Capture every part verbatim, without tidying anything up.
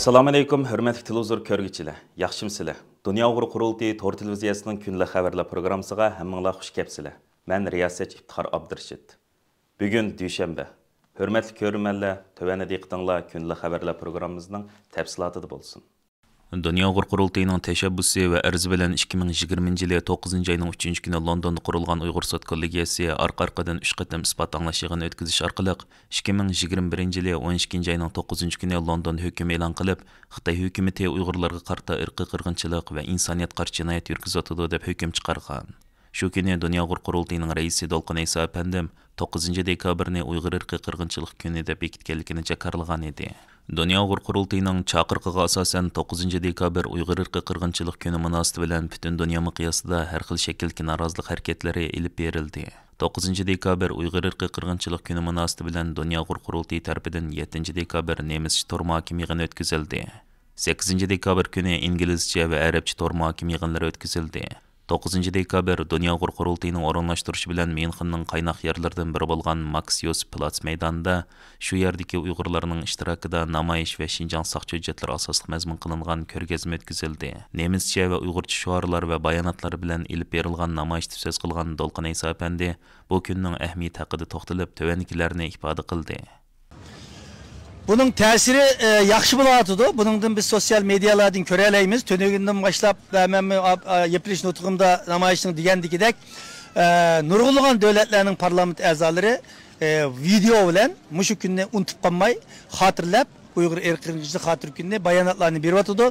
ئەسسالامۇئەلەيكۇم، ھۆرمەتلىك تېلېۋىزور كۆرگۈچىلەر، ياخشىمۇسىلەر؟ دۇنيا ئۇيغۇر قۇرۇلتىيى تور تېلېۋىزىيەسىنىڭ كۈندىلىك خەۋەرلەر پروگراممىسىغا ھەممىڭلار خۇش كەپسىلەر. مەن رىياسەتچى ئىپتىخار ئابدۇرېشىت. بۈگۈن دۈشەنبە. ھۆرمەتلىك كۆرۈرمەنلەر، تۆۋەندە دىققىتىڭلار كۈندىلىك خەۋەرلەر پروگراممىمىزنىڭ تەپسىلاتىدا بولسۇن. دۇنيا ئۇيغۇر قۇرۇلتىيىنىڭ تەشەببۇسى ۋە ئەرزى بىلەن ئىككى مىڭ يىگىرمىنچى يىلى توققۇزىنچى ئاينىڭ ئۈچىنچى كۈنى لوندوندا قۇرۇلغان ئۇيغۇر سوت كوللېگىيەسى ئارقا-ئارقىدىن ئۈچ قېتىم ئىسپات ئاڭلاش يىغىنى ئۆتكۈزۈش ئارقىلىق، ئىككى مىڭ يىگىرمە بىرىنچى يىلى ئون ئىككىنچى ئاينىڭ توققۇزىنچى كۈنى لوندوندا ھۆكۈم ئېلان قىلىپ، خىتاي ھۆكۈمىتى ئۇيغۇرلارغا قارىتا ئىرقىي قىرغىنچىلىق ۋە ئىنسانىيەتكە قارشى جىنايەت يۈرگۈزۈۋاتىدۇ، دەپ ھۆكۈم چىقارغان. شۇ كۈنى دۇنيا ئۇيغۇر قۇرۇلتىيىنىڭ رەئىسى دولقۇن ئەيسا ئەپەندىم توققۇزىنچى دېكابىرنى ئۇيغۇر ئىرقىي قىرغىنچىلىق كۈنى دەپ بېكىتكەنلىكىنى جاكارلىغان ئىدى. دۇنيا ئۇيغۇر قۇرۇلتىيىنىڭ چاقىرىقىغا ئاساسەن، توققۇزىنچى دېكابىر ئۇيغۇر ئىرقىي قىرغىنچىلىق كۈنى مۇناسىۋىتى بىلەن پۈتۈن دۇنيا مىقياسىدا ھەر خىل شەكىلدىكى نارازىلىق ھەرىكەتلىرى ئېلىپ بېرىلدى. توققۇزىنچى دېكابىر ئۇيغۇر ئىرقىي قىرغىنچىلىق كۈنى مۇناسىۋىتى بىلەن دۇنيا ئۇيغۇر قۇرۇلتىيى تەرىپىدىن يەتتىنچى دېكابىر نېمىسچە تور مۇھاكىمە يىغىنى ئۆتكۈزۈلدى. سەككىزىنچى دېكابىر كۈنى ئىنگلىزچە ۋە ئەرەبچە تور مۇھاكىمە يىغىنلىرى ئۆتكۈزۈلدى. توققۇزىنچى دېكابىر دۇنيا ئۇيغۇر قۇرۇلتىيىنىڭ ئورۇنلاشتۇرۇشى بىلەن ميۇنخېننىڭ قايناق يەرلىرىدىن بىرى بولغان ماكس يوسىپ پلاتس مەيدانىدا شۇ يەردىكى ئۇيغۇرلارنىڭ ئىشتىراكىدا نامايىش ۋە شىنجاڭ ساقچى ھۆججەتلىرى ئاساسلىق مەزمۇن قىلىنغان كۆرگەزمە ئۆتكۈزۈلدى. نېمىسچە ۋە ئۇيغۇرچە شوئارلار ۋە باياناتلار بىلەن ئېلىپ بېرىلغان نامايىشتا سۆز قىلغان دولقۇن ئەيسا ئەپەندى بۇ كۈننىڭ ئەھمىيىتى ھەققىدە توختىلىپ، تۆۋەندىكىلەرنى ئىپادە قىلدى. بۇنىڭ تەسىرى، ئە، ياخشى بولۇۋاتىدۇ. بۇنىڭدىن بىز سوتسىيال مېدىيالاردىن كۆرەلەيمىز. تۈنۈگۈندىن باشلاپ، ئە، مەنمۇ، ئا، ئا، يېپىلىش نۇتقۇمدا نامايىشنىڭ دېگەندىكىدەك، ئە، نۇرغۇنلىغان دۆلەتلەرنىڭ پارلامېنت ئەزالىرى، ئە، ۋىدېئو بىلەن مۇشۇ كۈننى ئۇنتۇپ قالماي خاتىرىلەپ، ئۇيغۇر ئىرقىي قىرغىنچىلىق خاتىرە كۈنىنى باياناتلارنى بېرىۋاتىدۇ.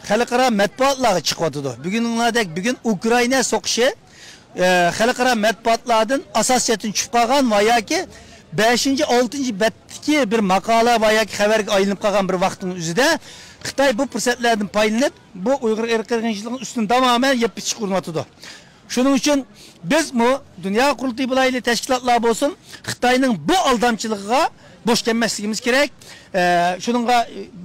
خەلقئارا مەتبۇئاتلارغا چىقىۋاتىدۇ. بۈگۈنلەردەك بۈگۈن ئۇكرائىنا سوقۇشى، ئە، خەلقئارا مەتبۇئاتلاردىن ئاساسىيەتتىن چۈشۈپ قالغان ۋە ياكى بەشىنچى، ئالتىنچى بەتتىكى بىر ماقالە ۋە ياكى خەۋەرگە ئايلىنىپ قالغان بىر ۋاقىتنىڭ ئۆزىدە خىتاي بۇ پۇرسەتلەردىن پايدىلىنىپ، بۇ ئۇيغۇر ئىرقىي قىرغىنچىلىقىنىڭ ئۈستىنى تامامەن يەپ بېسىشقا ئۇرۇنۇۋاتىدۇ. شۇنىڭ ئۈچۈن بىزمۇ دۇنيا قۇرۇلتىيى بولايلى، تەشكىلاتلار بولسۇن، خىتاينىڭ بۇ ئالدامچىلىقىغا بوش كەلمەسلىكىمىز كېرەك. ئە، شۇنىڭغا،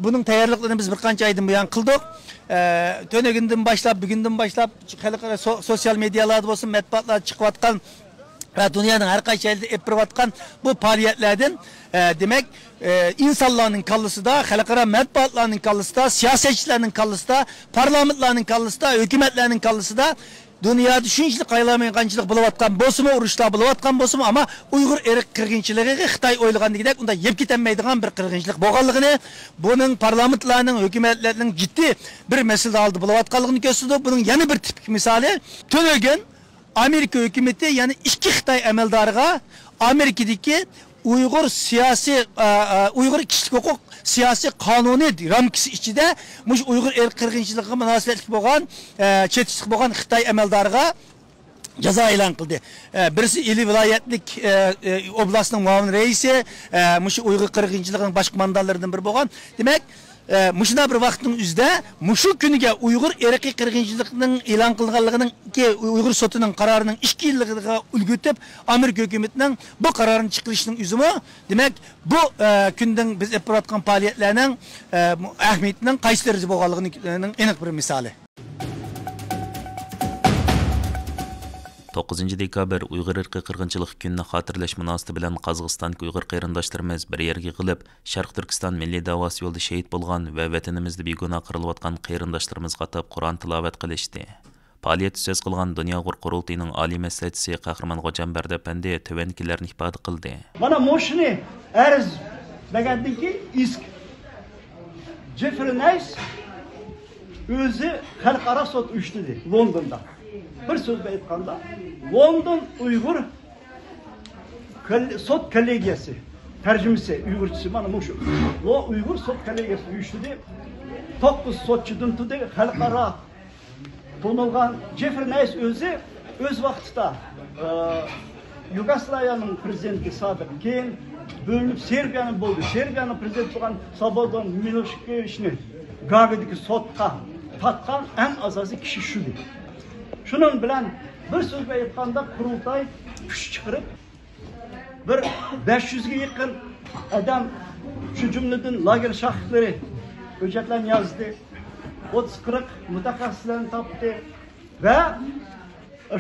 بۇنىڭ تەييارلىقلىرىنى بىز بىر قانچە ئايدىن بۇيان قىلدۇق. ئە، تۈنۈگۈندىن باشلاپ، بۈگۈندىن باشلاپ خەلقئارا سو-، سوتسىيال مېدىيالاردا بولسۇن، مەتبۇئاتلاردا چىقىۋاتقان ۋە دۇنيانىڭ ھەر قايسى جايلىرىدا ئېلىپ بېرىۋاتقان بۇ پائالىيەتلەردىن، ئە، دېمەك، ئە، ئىنسانلارنىڭ كاللىسىدا، خەلقئارا مەتبۇئاتلارنىڭ كاللىسىدا، سىياسەتچىلەرنىڭ كاللىسىدا، پارلامېنتلارنىڭ كاللىسىدا، ھۆكۈمەتلەرنىڭ كاللىسىدا دۇنيادا شۇنچىلىك قايىلمايدىغانچىلىق بولۇۋاتقان بولسىمۇ، ئۇرۇشلار بولۇۋاتقان بولسىمۇ، ئەمما ئۇيغۇر ئىرقىي قىرغىنچىلىقىغا خىتاي ئويلىغاندىكىدەك ئۇنداق يېپىپ كېتەلمەيدىغان بىر قىرغىنچىلىق بولغانلىقىنى، بۇنىڭ پارلامېنتلارنىڭ، ھۆكۈمەتلەرنىڭ جىددىي بىر مەسىلە ھالدا بولۇۋاتقانلىقىنى كۆرسىتىدۇ. بۇنىڭ يەنە بىر تىپىك مىسالى، تۈنۈگۈن ئامېرىكا ھۆكۈمىتى يەنە ئىككى خىتاي ئەمەلدارىغا ئامېرىكىدىكى ئۇيغۇر سىياسىي، ئا، ئا، ئۇيغۇر كىشىلىك ھوقۇق سىياسىي قانۇنى رامكىسى ئىچىدە مۇشۇ ئۇيغۇر ئىرقىي قىرغىنچىلىقىغا مۇناسىۋەتلىك بولغان، ئە، چېتىشلىق بولغان خىتاي ئەمەلدارىغا جازا ئېلان قىلدى. ئە، بىرسى ئىلى ۋىلايەتلىك، ئە، ئە، ئوبلاستنىڭ مۇئاۋىن رەئىسى، ئە، مۇشۇ ئۇيغۇر قىرغىنچىلىقىنىڭ باش قوماندانلىرىدىن بىرى بولغان. دېمەك، ئە، مۇشۇنداق بىر ۋاقىتنىڭ ئۆزىدە مۇشۇ كۈنگە ئۇيغۇر ئىرقىي قىرغىنچىلىقىنىڭ ئېلان قىلىنغانلىقىنىڭ، ئۇيغۇر سوتىنىڭ قارارىنىڭ ئىككى يىللىقىغا ئۈلگۈتۈپ، ئامېرىكا ھۆكۈمىتىنىڭ بۇ قارارنى چىقىرىشىنىڭ ئۆزىمۇ، دېمەك، بۇ، ئە، كۈندىن بىز ئېلىپ بارىۋاتقان پائالىيەتلەرنىڭ، ئە، ئەھمىيىتىنىڭ قايسى دەرىجىدە بولغانلىقىنىڭ ئېنىق بىر مىسالى. توققۇزىنچى دېكابىر ئۇيغۇر ئىرقىي قىرغىنچىلىق كۈنىنى خاتىرىلەش مۇناسىۋىتى بىلەن قازاقىستاندىكى ئۇيغۇر قېرىنداشلىرىمىز بىر يەرگە يىغىلىپ، شەرقىي تۈركىستان مىللىي دەۋاسى يولىدا شېھىت بولغان ۋە ۋەتىنىمىزدە بىگۇناھ قىرىلىۋاتقان قېرىنداشلىرىمىزغا ئاتاپ قۇرئان تىلاۋەت قىلىشتى. پائالىيەتتە سۆز قىلغان دۇنيا ئۇيغۇر قۇرۇلتىيىنىڭ ئالىي مەسلىھەتچىسى قەھرىمان غوجامبەردى ئەپەندى تۆۋەندىكىلەرنى ئىپادە قىلدى. مانا مۇشۇنى ئەرز دېگەندىن كېيىن ئىسك جېفرى نايس ئۆزى خەلقئارا سوت ئۇيۇشتۇردى لوندوندا. بىر سۆز بىلەن ئېيتقاندا، لوندون ئۇيغۇر كول-، سوت كوللېگىيەسى، تەرجىمىسى، ئۇيغۇرچىسى مانا مۇشۇ. لو-، ئۇيغۇر سوت كوللېگىيەسى ئۇيۇشتۇردى. توققۇز سوتچىدىن تۇردى، خەلقئارا تونۇلغان جېفرى نايس ئۆزى ئۆز ۋاقتىدا، ئى، يۇگوسلاۋىيەنىڭ پرېزىدېنتى سابىق، كېيىن بۆلۈنۈپ سېربىيەنىڭ بولدى. سېربىيەنىڭ پرېزىدېنتى بولغان سلوبودان مىلوشېۋىچنى گاگىدىكى سوتقا تارتقان ئەڭ ئاساسىي كىشى شۇدى. شۇنىڭ بىلەن بىر سۆز بىلەن ئېيتقاندا، قۇرۇلتاي كۈچ چىقىرىپ، بىر بەش يۈزگە يېقىن ئادەم، شۇ جۈملىدىن لاگېر شاھىتلىرى ھۆججەتلەرنى يازدى. ئوتتۇز قىرىق مۇتەخەسسىسلەرنى تاپتى ۋە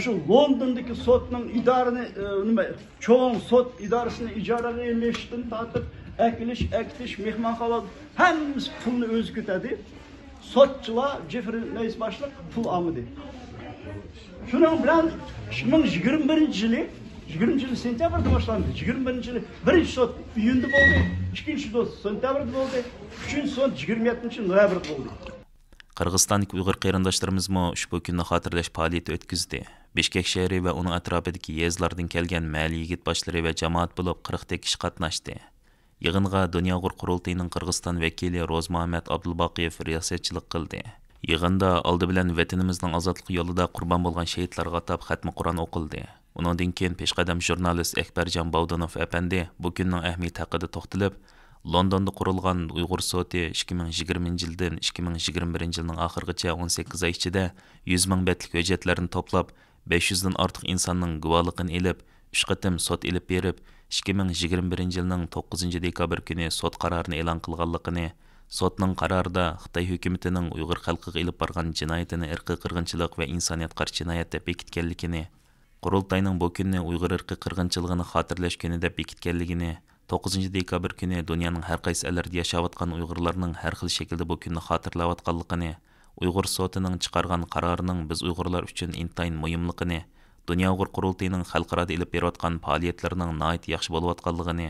شۇ لوندوندىكى سوتنىڭ ئىدارىنى، ئى، نېمە، چوڭ سوت ئىدارىسىنى ئىجارىگە ئېلىشتىن تارتىپ، ئەكېلىش، ئەكېتىش، مېھمانخانا، ھەممىسى پۇلنى ئۆزى كۆتەردى. سوتچىلار، جېفرى نەيس باشلىق پۇل ئالمىدى. شۇنىڭ بىلەن ئىككى مىڭ يىگىرمە بىرىنچى يىلى، يىگىرمىنچى يىلى سېنتەبىردە باشلاندى. يىگىرمە بىرىنچى يىلى بىرىنچى سوت ئىيۇندا بولدى، ئىككىنچى سوت سېنتەبىردە بولدى، ئۈچىنچى سوت يىگىرمە يەتتىنچى نويابىردا بولدى. قىرغىزىستاندىكى ئۇيغۇر قېرىنداشلىرىمىزمۇ ئۇشبۇ كۈننى خاتىرىلەش پائالىيىتى ئۆتكۈزدى. بىشكەك شەھىرى ۋە ئۇنىڭ ئەتراپىدىكى يېزىلاردىن كەلگەن مەھەللە يىگىت باشلىرى ۋە جامائەت بولۇپ قىرىقتەك كىشى قاتناشتى. يىغىنغا دۇنيا ئۇيغۇر قۇرۇلتىيىنىڭ قىرغىزىستان ۋەكىلى روزمۇھەممەت ئابدۇلباقىيېف رىياسەتچىلىك قىلدى. يىغىندا ئالدى بىلەن ۋەتىنىمىزنىڭ ئازادلىقى يولىدا قۇربان بولغان شېھىتلارغا ئاتاپ خەتمە قۇرئان ئوقۇلدى. ئۇنىڭدىن كېيىن پېشقەدەم ژۇرنالىست ئەكبەرجان باۋدۇنوف ئەپەندى بۇ كۈننىڭ ئەھمىيىتى ھەققىدە توختىلىپ، لوندوندا قۇرۇلغان ئۇيغۇر سوتى ئىككى مىڭ يىگىرمىنچى يىلدىن ئىككى مىڭ يىگىرمە بىرىنچى يىلنىڭ ئاخىرىغىچە ئون سەككىز ئاي ئىچىدە يۈز مىڭ بەتلىك ھۆججەتلەرنى توپلاپ، بەش يۈزدىن ئارتۇق ئىنساننىڭ گۇۋاھلىقىنى ئېلىپ، ئۈچ قېتىم سوت ئېلىپ بېرىپ، ئىككى مىڭ يىگىرمە بىرىنچى يىلنىڭ توققۇزىنچى دېكابىر كۈنى سوت قارارىنى ئېلان قىلغانلىقىنى، سوتنىڭ قارارىدا خىتاي ھۆكۈمىتىنىڭ ئۇيغۇر خەلقىگە ئېلىپ بارغان جىنايىتىنى ئىرقىي قىرغىنچىلىق ۋە ئىنسانىيەتكە قارشى جىنايەت دەپ بېكىتكەنلىكىنى، قۇرۇلتاينىڭ بۇ كۈننى ئۇيغۇر ئىرقىي قىرغىنچىلىقىنى خاتىرىلەش كۈنى دەپ بېكىتكەنلىكىنى، توققۇزىنچى دېكابىر كۈنى دۇنيانىڭ ھەر قايسى ئەللىرىدە ياشاۋاتقان ئۇيغۇرلارنىڭ ھەر خىل شەكىلدە بۇ كۈننى خاتىرىلەۋاتقانلىقىنى، ئۇيغۇر سوتىنىڭ چىقارغان قارارىنىڭ بىز ئۇيغۇرلار ئۈچۈن ئىنتايىن مۇھىملىقىنى، دۇنيا ئۇيغۇر قۇرۇلتىيىنىڭ خەلقئارادا ئېلىپ بېرىۋاتقان پائالىيەتلىرىنىڭ ناھايىتى ياخشى بولۇۋاتقانلىقىنى،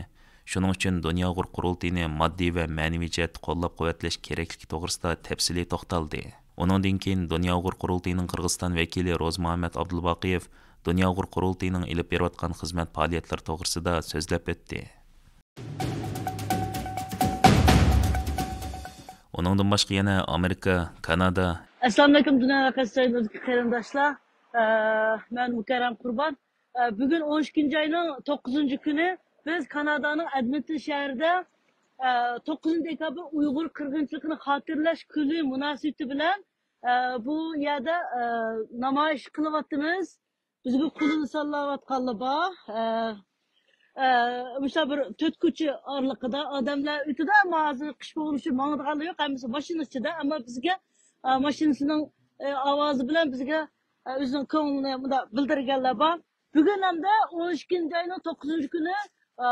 شۇنىڭ ئۈچۈن دۇنيا ئۇيغۇر قۇرۇلتىيىنى ماددىي ۋە مەنىۋى جەھەتتە قوللاپ-قۇۋۋەتلەش كېرەكلىكى توغرىسىدا تەپسىلىي توختالدى. ئۇنىڭدىن كېيىن دۇنيا ئۇيغۇر قۇرۇلتىيىنىڭ قىرغىزىستان ۋەكىلى روزمۇھەممەت ئابدۇلباقىيېف دۇنيا ئۇيغۇر قۇرۇلتىيىنىڭ ئېلىپ بېرىۋاتقان خىزمەت پائالىيەتلىرى توغرىسىدا سۆزلەپ ئۆتتى. ئۇنىڭدىن باشقا يەنە ئامېرىكا، كانادا، ئەسسالامۇئەلەيكۇم، دۇنيا ۋەقەسى جايلىرىدىكى قېرىنداشلار. ئە، مەن مۇكەررەم قۇربان. ئە، بۈگۈن ئون ئىككىنچى ئاينىڭ توققۇزىنچى كۈنى. بىز كانادانىڭ ئەدمىنتون شەھىرىدە، ئە، توققۇزىنچى دېكابىر ئۇيغۇر قىرغىنچىلىقىنى خاتىرىلەش كۈنى مۇناسىۋىتى بىلەن، ئە، بۇ يەردە، ئە، نامايىش قىلىۋاتىمىز. بىزگە قولىنى ساللاۋاتقانلار بار. ئە، ئە، مۇشۇنداق بىر تۆت كوچا ئارىلىقىدا ئادەملەر ئۆتىدۇ، ئەمما ھازىر قىش بولغىنى ئۈچۈن ماڭىدىغانلار يوق، ھەممىسى ماشىنا ئىچىدە. ئەمما بىزگە، ئە، ماشىنىسىنىڭ، ئە، ئاۋازى بىلەن بىزگە، ئە، ئۆزىنىڭ كۆڭلىنى مۇنداق بىلدۈرگەنلەر بار. بۈگۈن ھەمدە ئون ئىككىنچى ئاينىڭ توققۇزىنچى كۈنى، ئە،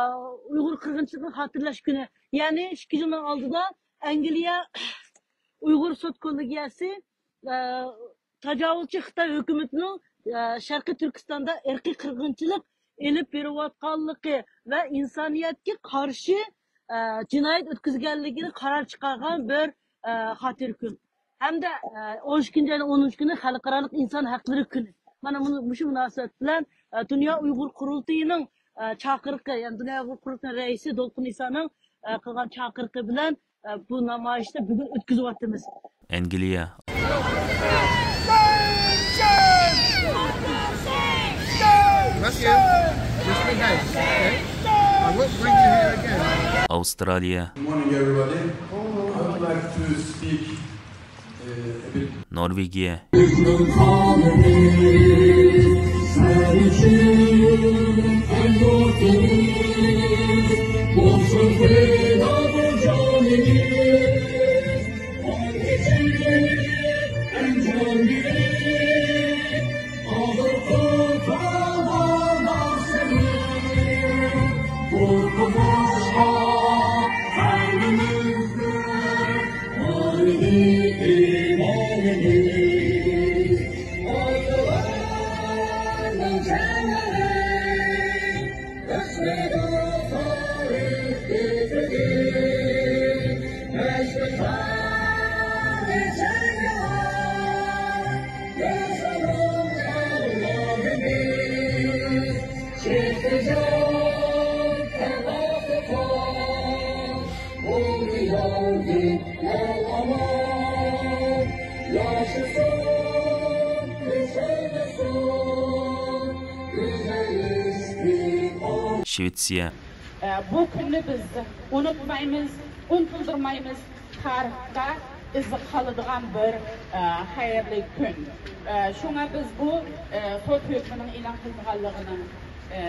ئۇيغۇر قىرغىنچىلىقىنى خاتىرىلەش كۈنى. يەنى ئىككى يىلنىڭ ئالدىدا ئەنگلىيە ئۇيغۇر سوت كوللېگىيەسى، ئە، تاجاۋۇزچى خىتاي ھۆكۈمىتىنىڭ، ئە، شەرقىي تۈركىستاندا ئىرقىي قىرغىنچىلىق ئېلىپ بېرىۋاتقانلىقى ۋە ئىنسانىيەتكە قارشى، ئە، جىنايەت ئۆتكۈزگەنلىكىنى قارار چىقارغان بىر، ئە، خاتىرە كۈن. ھەمدە، ئە، ئون ئىككىنچى ئاينىڭ ئونىنچى كۈنى خەلقئارالىق ئىنسان ھەقلىرى كۈنى. مانا مۇنۇ-، مۇشۇ مۇناسىۋەت بىلەن، ئە، دۇنيا ئۇيغۇر قۇرۇلتىيىنىڭ، ئە، چاقىرىقى، يەنى دۇنيا ئۇيغۇر قۇرۇلتىيىنىڭ رەئىسى دولقۇن ئىسانىڭ، ئە، قىلغان چاقىرىقى بىلەن، ئە، بۇ نامايىشنى بۈگۈن ئۆتكۈزۈۋاتىمىز. ئەنگلىيە. Matthew, just be nice, okay? I won't bring you here again. ئاۋسترالىيە. Good morning, everybody. I would like to speak, uh, a bit. نورۋېگىيە. شىۋېتسىيە. ئە، بۇ كۈننى بىز ئۇنتۇمايمىز، ئۇنتۇلدۇرمايمىز. تارىختا ئىزى قالىدىغان بىر، ئە، خەيرلىك كۈن. ئە، شۇڭا بىز بۇ، ئە، سوت ھۆكمىنىڭ ئېلان قىلىنغانلىقىنىڭ، ئە،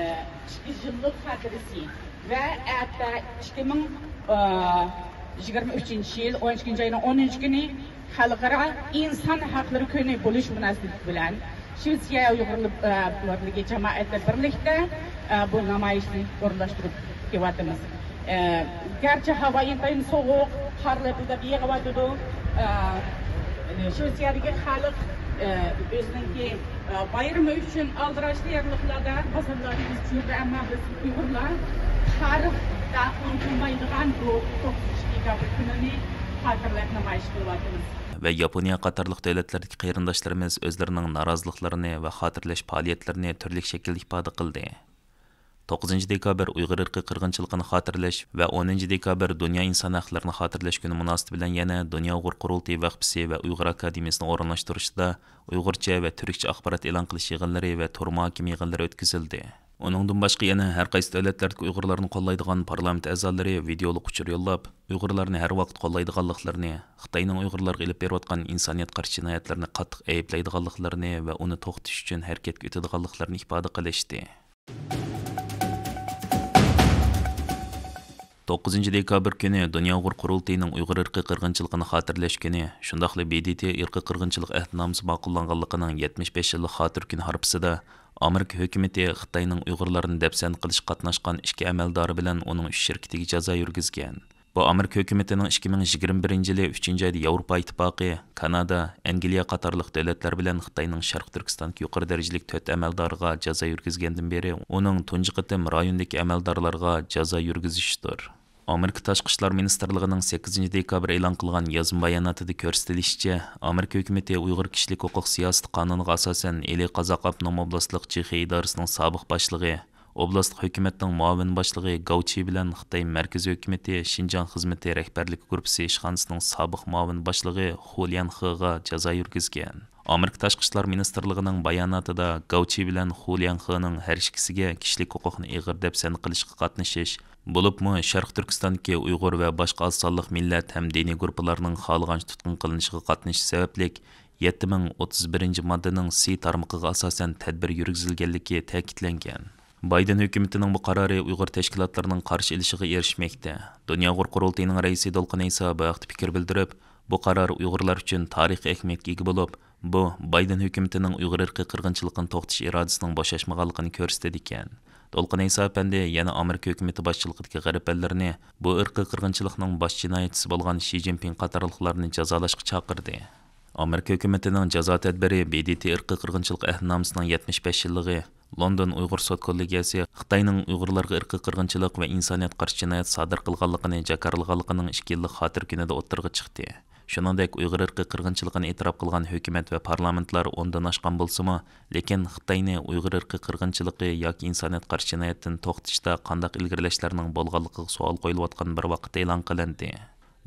ئىككى يىللىق خاتىرىسى ۋە ئەتە ئىككى مىڭ، ئە، يىگىرمە ئۈچىنچى يىل ئون ئىككىنچى ئاينىڭ ئونىنچى كۈنى خەلقئارا ئىنسان ھەقلىرى كۈنى بولۇش مۇناسىۋىتى بىلەن، شىۋېتسىيە ئۇيغۇرلار، ئە، بىرلىكى جامائەتلەر بىرلىكتە، ئە، بۇ نامايىشنى ئورۇنلاشتۇرۇپ كېلىۋاتىمىز. ئە، گەرچە ھاۋا ئىنتايىن سوغۇق، قار لەپىلدەپ يېغىۋاتىدۇ، ئە، شۇ يەردىكى خەلق، ئە، ئۆزىنىڭكى، ئە، بايرىمى ئۈچۈن ئالدىراش تەييارلىقلاردا بازارلاردا يۈرىدۇ، ئەمما بىز ئۇيغۇرلار تارىختا ئۇنتۇلمايدىغان بۇ توققۇزىنچى دېكابىر كۈنىنى خاتىرىلەپ نامايىش قىلىۋاتىمىز. ۋە ياپونىيە قاتارلىق دۆلەتلەردىكى قېرىنداشلىرىمىز ئۆزلىرىنىڭ نارازىلىقلىرىنى ۋە خاتىرىلەش پائالىيەتلىرىنى تۈرلۈك شەكىلدە ئىپادە قىلدى. توققۇزىنچى دېكابىر ئۇيغۇر ئىرقىي قىرغىنچىلىقىنى خاتىرىلەش ۋە ئونىنچى دېكابىر دۇنيا ئىنسان ھەقلىرىنى خاتىرىلەش كۈنى مۇناسىۋىتى بىلەن يەنە دۇنيا ئۇيغۇر قۇرۇلتىيى ۋەقپىسى ۋە ئۇيغۇر ئاكادېمىيىسىنىڭ ئورۇنلاشتۇرۇشىدا ئۇيغۇرچە ۋە تۈركچە ئاخبارات ئېلان قىلىش يىغىنلىرى ۋە تور مۇھاكىمە يىغىنلىرى ئۆتكۈزۈلدى. ئۇنىڭدىن باشقا يەنە ھەر قايسى دۆلەتلەردىكى ئۇيغۇرلارنى قوللايدىغان پارلامېنت ئەزالىرى ۋىدېئولۇق ئۇچۇر يوللاپ، ئۇيغۇرلارنى ھەر ۋاقىت قوللايدىغانلىقلىرىنى، خىتاينىڭ ئۇيغۇرلارغا ئېلىپ بېرىۋاتقان ئىنسانىيەت قارشى جىنايەتلىرىنى قاتتىق ئەيىبلەيدىغانلىقلىرىنى ۋە ئۇنى توختىتىش ئۈچۈن ھەرىكەتكە ئۆتىدىغانلىقلىرىنى ئىپادە قىلىشتى. توققۇزىنچى دېكابىر كۈنى دۇنيا ئۇيغۇر قۇرۇلتىيىنىڭ ئۇيغۇر ئىرقىي قىرغىنچىلىقىنى خاتىرىلەش كۈنى، شۇنداقلا ب د ت ئىرقىي قىرغىنچىلىق ئەھدىنامىسى ماقۇللانغانلىقىنىڭ يەتمىش بەش يىللىق خاتىرە كۈنى ھارپىسىدا ئامېرىكا ھۆكۈمىتى خىتاينىڭ ئۇيغۇرلارنى دەپسەندە قىلىشقا قاتناشقان ئىككى ئەمەلدارى بىلەن ئۇنىڭ ئۈچ شېرىكىگە جازا يۈرگۈزگەن. بۇ ئامېرىكا ھۆكۈمىتىنىڭ ئىككى مىڭ يىگىرمە بىرىنچى يىلى ئۈچىنچى ئايدا ياۋروپا ئىتتىپاقى، كانادا، ئەنگلىيە قاتارلىق دۆلەتلەر بىلەن خىتاينىڭ شەرقىي تۈركىستاندىكى يۇقىرى دەرىجىلىك تۆت ئەمەلدارىغا جازا يۈرگۈزگەندىن بېرى ئۇنىڭ تۇنجى قېتىم رايوندىكى ئەمەلدارلارغا جازا يۈرگۈزۈشىدۇر. ئامېرىكا تاشقى ئىشلار مىنىستىرلىقىنىڭ سەككىزىنچى دېكابىر ئېلان قىلغان يازما باياناتىدا كۆرسىتىلىشىچە، ئامېرىكا ھۆكۈمىتى ئۇيغۇر كىشىلىك ھوقۇق سىياسىتى قانۇنىغا ئاساسەن ئىلى قازاق ئاپتونوم ئوبلاستلىق جېخې ئىدارىسىنىڭ سابىق باشلىقى، ئوبلاستلىق ھۆكۈمەتنىڭ مۇئاۋىن باشلىقى گاۋ چى بىلەن خىتاي مەركىزىي ھۆكۈمىتى شىنجاڭ خىزمىتى رەھبەرلىك گۇرۇپپىسى ئىشخانىسىنىڭ سابىق مۇئاۋىن باشلىقى خۇ ليەنخېغا جازا يۈرگۈزگەن. ئامېرىكا تاشقى ئىشلار مىنىستىرلىقىنىڭ باياناتىدا گاۋ چى بىلەن خۇ ليەنخېنىڭ ھەر ئىككىسىگە كىشىلىك ھوقۇقنى ئېغىر دەپسەندە قىلىشقا قاتنىشىش، بولۇپمۇ شەرقىي تۈركىستاندىكى ئۇيغۇر ۋە باشقا ئاز سانلىق مىللەت ھەم دىنىي گۇرۇپپىلارنىڭ خالىغانچە تۇتقۇن قىلىنىشىغا قاتنىشىش سەۋەبلىك يەتتە مىڭ ئوتتۇز بىرىنچى ماددىنىڭ سى تارمىقىغا ئاساسەن تەدبىر يۈرگۈزۈلگەنلىكى تەكىتلەنگەن. بايدېن ھۆكۈمىتىنىڭ بۇ قارارى ئۇيغۇر تەشكىلاتلىرىنىڭ قارشى ئېلىشىغا ئېرىشمەكتە. دۇنيا ئۇيغۇر قۇرۇلتىيىنىڭ رەئىسى دولقۇن ئەيسا بۇ ھەقتە پىكىر بىلدۈرۈپ، بۇ قارار ئۇيغۇرلار ئۈچۈن تارىخىي ئەھمىيەتكە ئىگە بولۇپ، بۇ بايدېن ھۆكۈمىتىنىڭ ئۇيغۇر ئىرقىي قىرغىنچىلىقىنى توختىتىش ئىرادىسىنىڭ بوشاشمىغانلىقىنى كۆرسىتىدىكەن. دولقۇن ئەيسا ئەپەندى يەنە ئامېرىكا ھۆكۈمىتى باشچىلىقىدىكى غەرب ئەللىرىنى بۇ ئىرقىي قىرغىنچىلىقنىڭ باش جىنايەتچىسى بولغان شى جىنپىڭ قاتارلىقلارنى جازالاشقا چاقىردى. ئامېرىكا ھۆكۈمىتىنىڭ جازا تەدبىرى ب د ت ئىرقىي قىرغىنچىلىق ئەھدىنامىسىنىڭ يەتمىش بەش يىللىقى، لوندون ئۇيغۇر سوت كوللېگىيەسى خىتاينىڭ ئۇيغۇرلارغا ئىرقىي قىرغىنچىلىق ۋە ئىنسانىيەت قارشى جىنايەت سادىر قىلغانلىقىنى جاكارلىغانلىقىنىڭ ئىككى يىللىق خاتىرە كۈنىدە ئوتتۇرىغا چىقتى. شۇنىڭدەك ئۇيغۇر ئىرقىي قىرغىنچىلىقىنى ئېتىراپ قىلغان ھۆكۈمەت ۋە پارلامېنتلار ئوندىن ئاشقان بولسىمۇ، لېكىن خىتاينى ئۇيغۇر ئىرقىي قىرغىنچىلىقى ياكى ئىنسانىيەت قارشى جىنايەتتىن توختىتىشتا قانداق ئىلگىرىلەشلەرنىڭ بولغانلىقىغا سوئال قويۇلۇۋاتقان بىر ۋاقىتتا ئېلان قىلىندى.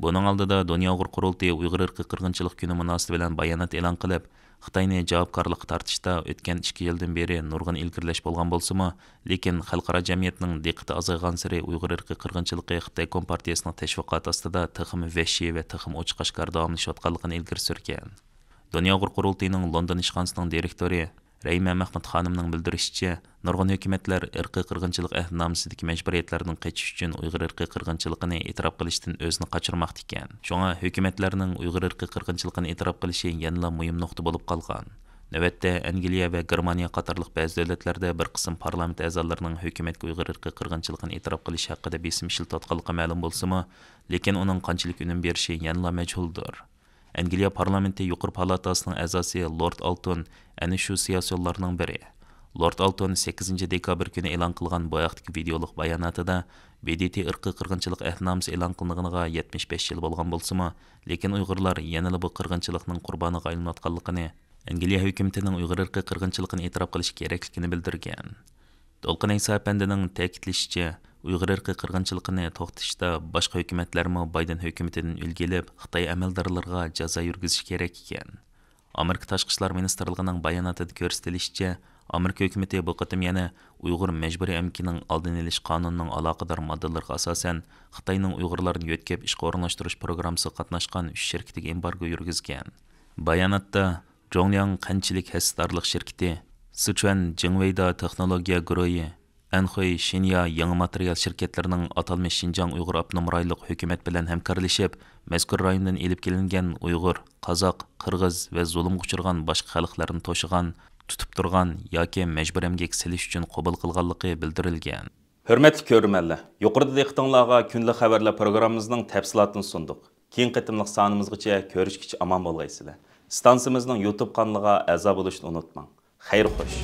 بۇنىڭ ئالدىدا دۇنيا ئۇيغۇر قۇرۇلتىيى ئۇيغۇر ئىرقىي قىرغىنچىلىق كۈنى مۇناسىۋىتى بىلەن بايانات ئېلان قىلىپ، خىتاينى جاۋابكارلىققا تارتىشتا ئۆتكەن ئىككى يىلدىن بېرى نۇرغۇن ئىلگىرىلەش بولغان بولسىمۇ، لېكىن خەلقئارا جەمئىيەتنىڭ دىققىتى ئازايغانسېرى ئۇيغۇر ئىرقىي قىرغىنچىلىقى خىتاي كومپارتىيەسىنىڭ تەشۋىقاتى ئاستىدا تېخىمۇ ۋەھشىي ۋە تېخىمۇ ئوچۇق-ئاشكارا داۋاملىشىۋاتقانلىقىنى ئىلگىرى سۈرگەن. دۇنيا ئۇيغۇر قۇرۇلتىيىنىڭ لوندون ئىشخانىسىنىڭ دىرېكتورى رەھىمە مەخمۇت خانىمنىڭ بىلدۈرۈشىچە، نۇرغۇن ھۆكۈمەتلەر ئىرقىي قىرغىنچىلىق ئەھدىنامىسىدىكى مەجبۇرىيەتلەردىن قېچىش ئۈچۈن ئۇيغۇر ئىرقىي قىرغىنچىلىقىنى ئېتىراپ قىلىشتىن ئۆزىنى قاچۇرماقتا ئىكەن. شۇڭا ھۆكۈمەتلەرنىڭ ئۇيغۇر ئىرقىي قىرغىنچىلىقىنى ئېتىراپ قىلىشى يەنىلا مۇھىم نۇقتا بولۇپ قالغان. نۆۋەتتە ئەنگلىيە ۋە گېرمانىيە قاتارلىق بەزى دۆلەتلەردە بىر قىسىم پارلامېنت ئەزالىرىنىڭ ھۆكۈمەتكە ئۇيغۇر ئىرقىي قىرغىنچىلىقىنى ئېتىراپ قىلىش ھەققىدە بېسىم ئىشلىتىۋاتقانلىقى مەلۇم بولسىمۇ، لېكىن ئۇنىڭ قانچىلىك ئۈنۈم بېرىشى يەنىلا مەجھۇلدۇر. ئەنگلىيە پارلامېنتى يۇقىرى پالاتاسىنىڭ ئەزاسى لورد ئالتون ئەنە شۇ سىياسىيونلارنىڭ بىرى. لورد ئالتون سەككىزىنچى دېكابىر كۈنى ئېلان قىلغان بۇ ھەقتىكى ۋىدېئولۇق باياناتىدا، ب د ت ئىرقىي قىرغىنچىلىق ئەھدىنامىسى ئېلان قىلىنغىنىغا يەتمىش بەش يىل بولغان بولسىمۇ، لېكىن ئۇيغۇرلار يەنىلا بۇ قىرغىنچىلىقنىڭ قۇربانىغا ئايلىنىۋاتقانلىقىنى، ئەنگلىيە ھۆكۈمىتىنىڭ ئۇيغۇر ئىرقىي قىرغىنچىلىقىنى ئېتىراپ قىلىشى كېرەكلىكىنى بىلدۈرگەن. دولقۇن ئەيسا ئەپەندىنىڭ تەكىتلىشىچە، ئۇيغۇر ئىرقىي قىرغىنچىلىقىنى توختىتىشتا باشقا ھۆكۈمەتلەرمۇ بايدېن ھۆكۈمىتىدىن ئۈلگە ئېلىپ، خىتاي ئەمەلدارلىرىغا جازا يۈرگۈزۈشى كېرەك ئىكەن. ئامېرىكا تاشقى ئىشلار مىنىستىرلىقىنىڭ باياناتىدا كۆرسىتىلىشىچە، ئامېرىكا ھۆكۈمىتى بۇ قېتىم يەنە ئۇيغۇر مەجبۇرىي ئەمگىكىنىڭ ئالدىنى ئېلىش قانۇنىنىڭ ئالاقىدار ماددىلىرىغا ئاساسەن، خىتاينىڭ ئۇيغۇرلارنى يۆتكەپ ئىشقا ئورۇنلاشتۇرۇش پروگراممىسىغا قاتناشقان ئۈچ شىركىتىگە ئېمبارگو يۈرگۈزگەن. باياناتتا، جۇڭلياڭ قەنتچىلىك ھەسسىدارلىق شىركىتى، سىچۈەن جىڭۋېيدا تېخنولوگىيە گۇرۇھى، ئەنخۇي شىنيا يېڭى ماتېرىيال شىركەتلىرىنىڭ ئاتالمىش شىنجاڭ ئۇيغۇر ئاپتونوم رايونلۇق ھۆكۈمەت بىلەن ھەمكارلىشىپ، مەزكۇر رايوندىن ئېلىپ كېلىنگەن ئۇيغۇر، قازاق، قىرغىز ۋە زۇلۇمغا ئۇچرىغان باشقا خەلقلەرنى توشىغان، تۇتۇپ تۇرغان ياكى مەجبۇرىي ئەمگەككە سېلىش ئۈچۈن قوبۇل قىلغانلىقى بىلدۈرۈلگەن. ھۆرمەتلىك كۆرۈرمەنلەر، يۇقىرىدا دىققىتىڭلارغا كۈندىلىك خەۋەرلەر پروگراممىمىزنىڭ تەپسىلاتىنى سۇندۇق. كېيىنكى قېتىملىق سانىمىزغىچە كۆرۈشكىچە ئامان بولغايسىلەر. ئىستانسىمىزنىڭ يۇتۇب قانىلىغا ئەزا بولۇشنى ئۇنتۇماڭ. خەير خوش.